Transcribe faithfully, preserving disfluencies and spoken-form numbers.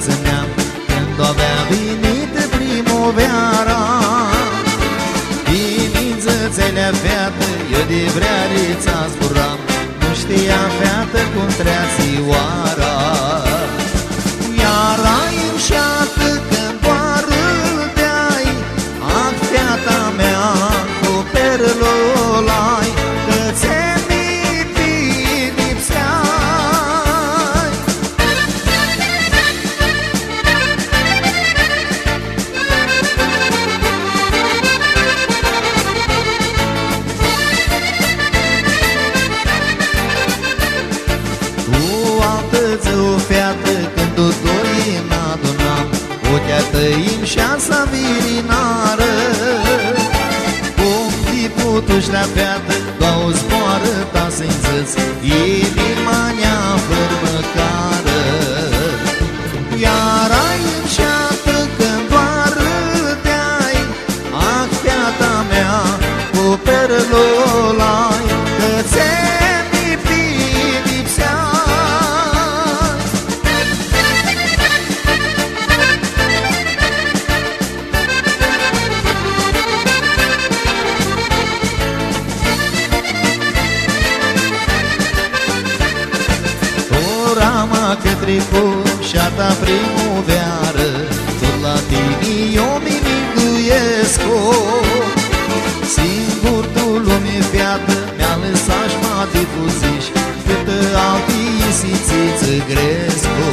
Tsãneam cãndu avea vinitã primuveara. Di nindzãtselea featã, eu di vreari tsã zburam, nu shtia, featã, cum treatsi oara. Earai mshatã cãndu arãdeai, ah, feata mea, cu perlu lai, cã tsi mi pidipseai. Tu altã dzuã, featã, cãndu doi nã adunam, oclji a tãi mshat s-avirinarã. Cum ti putush, lea featã, doauã zboarã ta s-nji dzãts, inima nj-afãrmãcarã. Earai mshatã cãndu arãdeai, ah, feata mea, cu perlu lai, cã tsi mi pidipseai. Tora ma cã tricu mshata primuvearã, tut la tini eu mi minduescu. Singur tu lumi, featã, mi alãsash, ma difuzish, cãtã alti isi tsi tsã grescu.